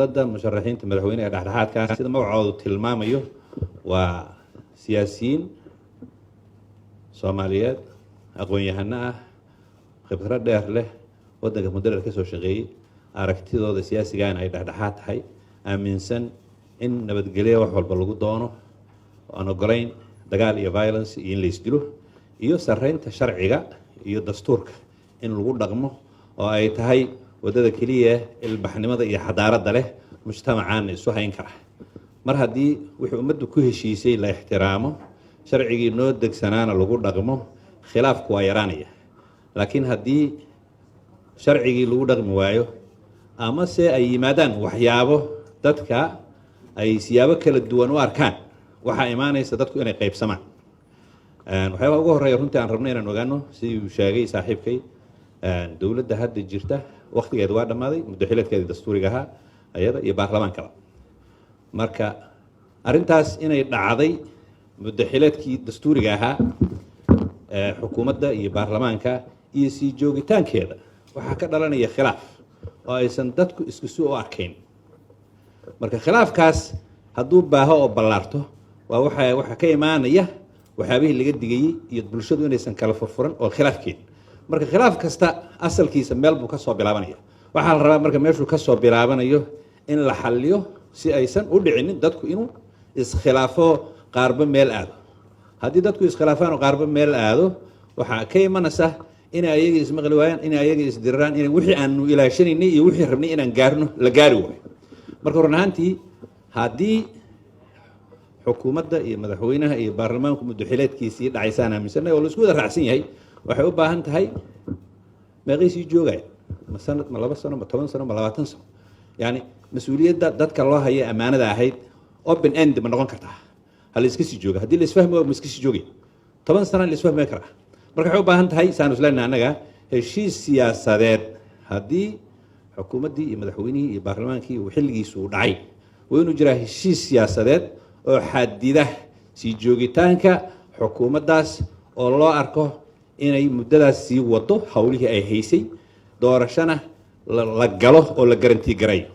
Dada musharaxiinta madaxweyneha dhexdhexaadka ah, sida magacoodu tilmaamayo, waa siyaasiyiin Soomaaliyeed, aqoon-yahano ah, khibrad dheer leh, waddanka muddo dheer ka soo shaqeeyey, aragtidooda siyaasigana ay dhexdhexaad tahay, aaminsan in nabadgelyo wax walba lagu doono, aan ogolayn dagaal iyo violence iyo in la isdilo, iyo sarreynta sharciga iyo dastuurka in lagu dhaqmo oo ay tahay waddada keliya ilbaxnimada iyo xadaaradda leh, mujtamacaana isu hayn kara. Mar haddii wixii ummaddu ku heshiisay la ixtiraamo, sharcigii noo degsanaana lagu dhaqmo, khilaafku waa yaraanaya. Laakiin haddii sharcigii lagu dhaqmi waayo ama se ay yimaadaan waxyaabo dadka ay siyaabo kala duwan u arkaan, waxaa imaanaysa dadku inay qaybsamaan. Waxyaabaha ugu horreeya runtii aan rabno inaan ogaano, sidii uu sheegay saaxiibkay, dowladda hadda jirta waktigeeda waa dhammaaday, muddo xileedkeedii dastuuriga ahaa, ayada iyo baarlamaankaba. Marka arrintaas inay dhacday, muddo xileedkii dastuuriga ahaa xukuumadda iyo baarlamaanka iyo sii joogitaankeeda, waxaa ka dhalanaya khilaaf oo aysan dadku isku si u arkayn. Marka khilaafkaas hadduu baaho oo ballaarto, waa waxaa ka imaanaya waxyaabihii laga digayey iyo bulshadu inaysan kala furfuran oo khilaafkeed. Marka khilaaf kasta asalkiisa meel buu ka soo bilaabanaya. Waxaa la rabaa marka meeshuu ka soo bilaabanayo in la xalliyo, si aysan u dhicinin dadku inuu iskhilaafo, qaarba meel aado. Haddii dadku iskhilaafaan oo qaarba meel aado, waxaa ka imanaysa inay ayaga ismaqli waayaan, inay ayaga isdiriraan, inay wixii aanu ilaashanaynay iyo wixii rabnay inaan gaarno la gaari waayo. Marka run ahaantii, haddii xukuumadda iyo madaxweynaha iyo baarlamaanku muddo xileedkiisii dhacaysaan aaminsanay oo la isku wada raacsan yahay, waxay u baahan tahay meeqay sii joogaya? Ma sanad, ma 2 sano, ma 10 sano, ma 20 sano? Yani mas-uuliyadda dadka loo haya ammaanada ahayd open end ma noqon kartaa? Ha la iska sii jooga? Haddii la isfahmi waayo, ma iska sii joogaya? 10 sana la isfahmi karaa. Marka waxay u baahan tahay, saanu isleenahay annaga, heshiis siyaasadeed. Haddii xukuumaddii iyo madaxweynihii iyo baarlamaankii uu xilligiisu uu dhacay, waa inuu jiraa heshiis siyaasadeed oo xadida sii joogitaanka xukuumaddaas, oo loo arko inay muddadaas sii wado howlihii ay haysay, doorashona la galo oo la guarantee garayo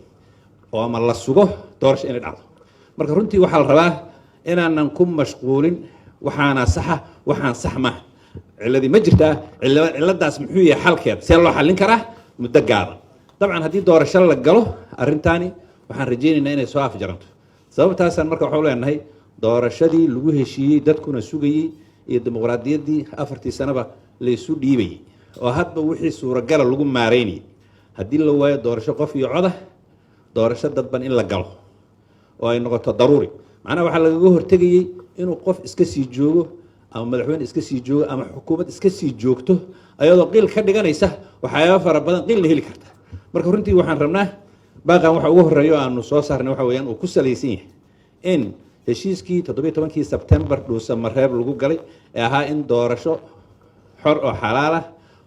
oo ama la sugo doorasho inay dhacdo. Marka runtii waxaa la rabaa inaanan ku mashquulin waxaana saxa, waxaan sax maaha, cilladii ma jirtaa, ciladaas muxuu yahay xalkeed, see loo xallin karaa muddo gaaban. Dabcan haddii doorasho la galo, arrintaani waxaan rajaynaynaa inay soo afjaranto. Sababtaasaan marka waxau leenahay doorashadii lagu heshiiyey, dadkuna sugayey, iyo dimuqraadiyaddii afartii sanaba laysu dhiibayey oo hadba wixii suuragala lagu maareynayay, haddii la waayo doorasho qof iyo coda, doorasho dadban in la galo oo ay noqoto daruuri. Macnaha waxaa lagaga hortegayey inuu qof iska sii joogo ama madaxweyne iska sii joogo ama xukuumad iska sii joogto, ayadoo qiil ka dhiganaysa waxyaaba fara badan, qiil la heli karta. Marka runtii waxaan rabnaa, baaqan waxa ugu horreeya oo aanu soo saarnay waxa weeyaan uu ku salaysan yahay in heshiiskii 17-kii Sebtembar Dhuusamareeb lagu galay ee ahaa in doorasho xor oo xalaal ah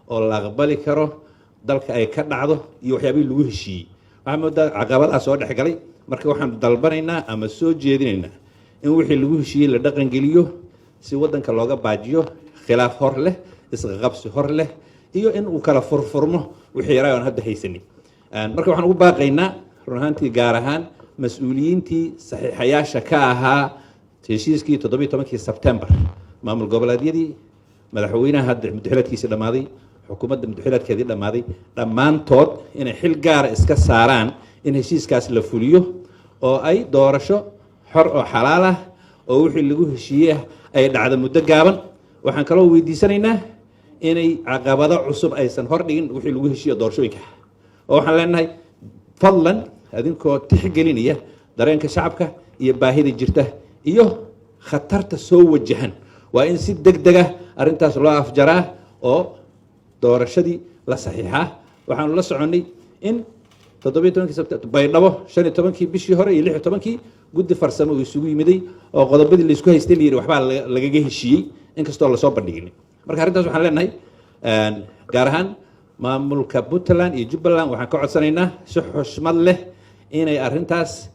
oo la aqbali karo dalka ay ka dhacdo iyo waxyaabihii lagu heshiiyey, waxaa moodaa caqabadaa soo dhex galay. Marka waxaan dalbanaynaa ama soo jeedinaynaa in wixii lagu heshiiyey la dhaqangeliyo, si waddanka looga baajiyo khilaaf hor leh, isqaqabsi hor leh iyo in uu kala furfurmo wixii yaraa oon hadda haysanin. Marka waxaan ugu baaqaynaa run ahaantii gaar ahaan mas-uuliyiintii saxiixayaasha ka ahaa heshiiskii 17-kii Sebtembar, maamul goboleedyadii, madaxweynaha hadda muddoxileedkiisii dhammaaday, xukuumadda muddoxileedkeedii dhammaaday, dhammaantood inay xil gaara iska saaraan in heshiiskaas la fuliyo oo ay doorasho xor oo xalaal ah oo wixii lagu heshiiyey ah ay dhacdo muddo gaaban. Waxaan kaloo weydiisanaynaa inay caqabado cusub aysan hor dhigin wixii lagu heshiiyo doorashooyinka, oo waxaan leenahay fadlan, adinkoo tixgelinaya dareenka shacabka iyo baahida jirta iyo khatarta soo wajahan, waa in si deg dega arrintaas loo afjaraa oo doorashadii la saxiixaa. Waxaanu la soconnay in 17-kii Sebtembar Baydhabo, 15-kii bishii hore iyo 16-kii, guddi farsamo uu isugu yimiday oo qodobadii laisku haystay la yidhi waxbaa lagaga heshiiyey, inkastoo lasoo bandhigin. Marka arrintaas waxaan leenahay, gaar ahaan maamulka Puntland iyo Jubbaland, waxaan ka codsanaynaa si xushmad leh inay arrintaas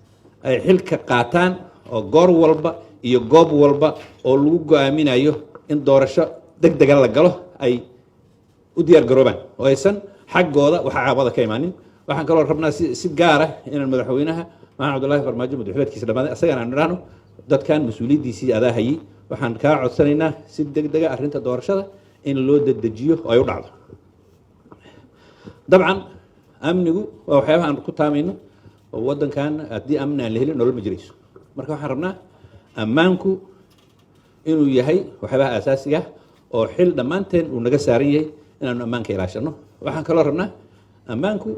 ay xilka qaataan oo goor walba iyo goob walba oo lagu go-aaminayo in doorasho deg dega la galo ay u diyaar garoobaan oo aysan xaggooda waxa caqabada ka imaanin. Waxaan kaloo rabnaa si gaara inaan madaxweynaha Maxamed Cabdullaahi Farmaajo madaxweedkiisa dhamaaday asagana aan idhaahno: dadkan mas-uuliyaddiisii adaa hayay, waxaan kaa codsanaynaa si deg dega arrinta doorashada in loo dedejiyo oo ay u dhacdo. Dabcan amnigu waa waxyaabaha aan ku taamayno, oo waddankan haddii amni aan la helin nolol ma jirayso. Marka waxaan rabnaa ammaanku inuu yahay waxyaabaha aasaasiga ah oo xil dhammaanteen uu naga saaran yahay inaanu ammaanka ilaashano. Waxaan kaloo rabnaa ammaanku,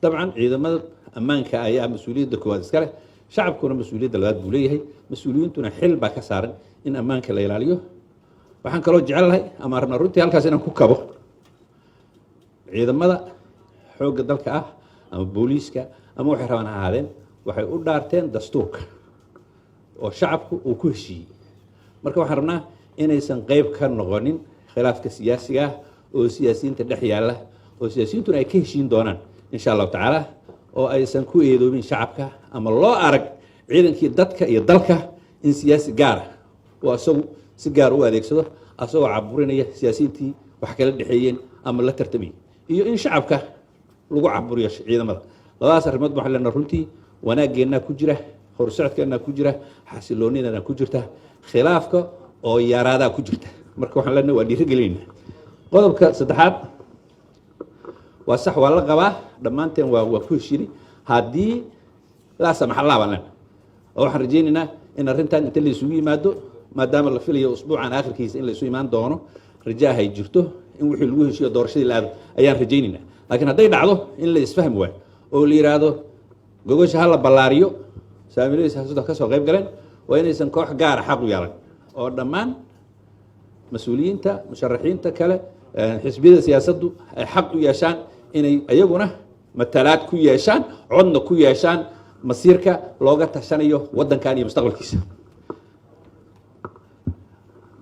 dabcan ciidamada ammaanka ayaa mas-uuliyadda koowaad iska leh, shacabkuna mas-uuliyadda labaad buu leeyahay, mas-uuliyiintuna xil baa ka saaran in ammaanka la ilaaliyo. Waxaan kaloo jecel lahay ama rabnaa runtii halkaas inaan ku kabo ciidamada xoogga dalka ah ama booliiska ama waxay rabaan ha ahaadeen, waxay u dhaarteen dastuurka oo shacabku uu ku heshiiyey. Marka waxaan rabnaa inaysan qeyb ka noqonin khilaafka siyaasiga ah oo siyaasiyiinta dhex yaalla, oo siyaasiyiintuna ay ka heshiin doonaan insha Allahu tacaala, oo aysan ku eedoobin shacabka ama loo arag ciidankii dadka iyo dalka in siyaasi gaara oo isagu si gaar u adeegsado, asagoo caburinaya siyaasiyiintii wax kala dhexeeyeen ama la tartamayay, iyo in shacabka lagu caburiyo ciidamada. Labadaas arrimood waxaan leenahay runtii wanaageennaa ku jira, horsocodkeennaa ku jira, xasiloonidana ku jirta, khilaafka oo yaraadaa ku jirta. Marka waxaan leenahay waa dhiirigelinayna. Qodobka saddexaad waa sax, waa la qabaa dhammaanteen, waa ku heshiinay haddii laa samax Allah baan leenahay, oo waxaan rajaynaynaa in arrintan inta la isugu yimaado, maadaama la filayo usbuucan aakhirkiisa in la isu imaan doono, rajaahay jirto in wixii lagu heshiiyo doorashadii la aado ayaan rajaynaynaa. Laakiin hadday dhacdo in la isfahmi waayo oo la yidhaahdo gogosha ha la ballaariyo, saamiladii siyaasadda ka soo qayb galeen waa inaysan koox gaara xaq u yeelan, oo dhammaan mas-uuliyiinta, musharaxiinta kale, xisbiyada siyaasaddu ay xaq u yeeshaan inay iyaguna matalaad ku yeeshaan, codna ku yeeshaan masiirka looga tashanayo waddankan iyo mustaqbalkiisa.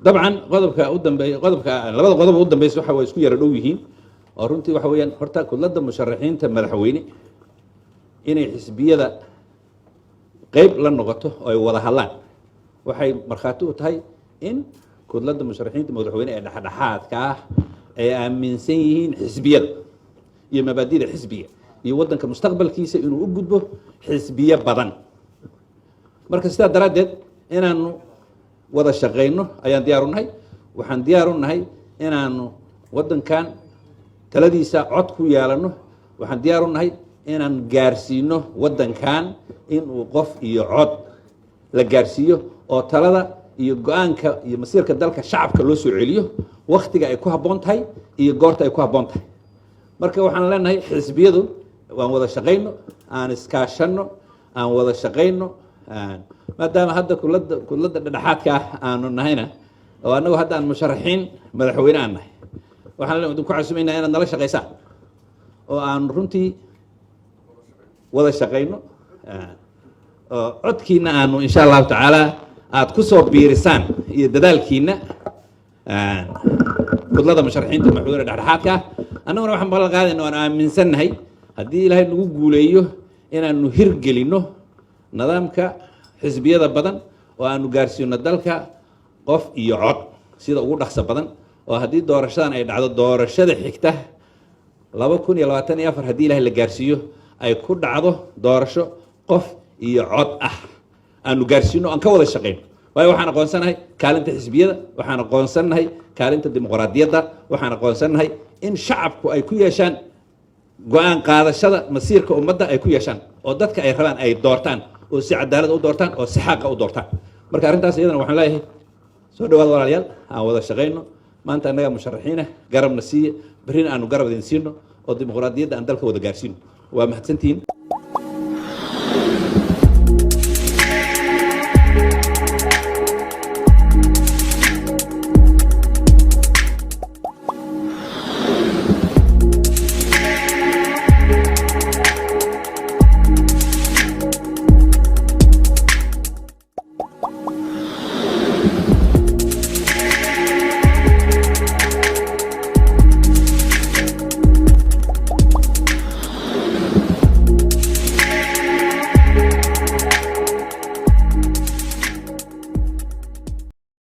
Dabcan qodobka u dambeeya, qodobka labada qodob u dambeysa waxa way isku yara dhow yihiin, oo runtii waxa weeyaan horta kudladda musharaxiinta madaxweyne inay xisbiyada qeyb la noqoto oo ay wada hadlaan waxay markhaati u tahay in kudladda musharaxiinta madaxweyne ee dhexdhexaadka ah ay aaminsan yihiin xisbiyada iyo mabaadida xisbiga iyo waddanka mustaqbalkiisa inuu u gudbo xisbiyo badan. Marka sidaa daraaddeed inaanu wada shaqayno ayaan diyaar u nahay. Waxaan diyaar u nahay inaanu waddankan taladiisa cod ku yeelano. Waxaan diyaar u nahay inaan gaarsiino waddankan inuu qof iyo cod la gaarsiiyo, oo talada iyo go-aanka iyo masiirka dalka shacabka loo soo celiyo waktiga ay ku habboon tahay iyo goorta ay ku habboon tahay. Marka waxaan leenahay xisbiyadu waan wada shaqayno, aan iskaashanno, aan wada shaqayno, maadaama hadda kudladda dhexdhexaadka ah aanu nahayna oo annagu hadda aan musharaxiin madaxweyne aan nahay. Waxaan idinku casumaynaa inaad nala shaqaysaan oo aan runtii wada shaqayno, oo codkiina aanu insha Allahu tacaala aada ku soo biirisaan iyo dadaalkiina kudlada musharaxiinta madaxweyne dhexdhexaadka ah. Annaguna waxaan ballan qaadayna waan aaminsannahay haddii Ilaahay nagu guuleeyo inaanu hirgelinno nidaamka xisbiyada badan oo aanu gaarsiino dalka qof iyo cod sida ugu dhaqso badan, oo haddii doorashadan ay dhacdo, doorashada xigta 2024 haddii Ilahay la gaarsiiyo ay ku dhacdo doorasho qof iyo cod ah aanu gaarsiino, aan ka wada shaqayno. Waayo waxaan aqoonsanahay kaalinta xisbiyada, waxaan aqoonsannahay kaalinta dimuqraadiyadda, waxaan aqoonsannahay in shacabku ay ku yeeshaan go-aan qaadashada masiirka ummadda ay ku yeeshaan, oo dadka ay rabaan ay doortaan, oo si cadaalad u doortaan, oo si xaqa u doortaan. Marka arrintaas iyadana waxaan leeyahay soo dhawaad walaalayaal, aan wada shaqayno. Maanta annagaa musharaxiina, garabna siiya, berrina aanu garab idin siino, oo dimuqraadiyadda aan dalka wada gaarsiino. Waa mahadsantihiin.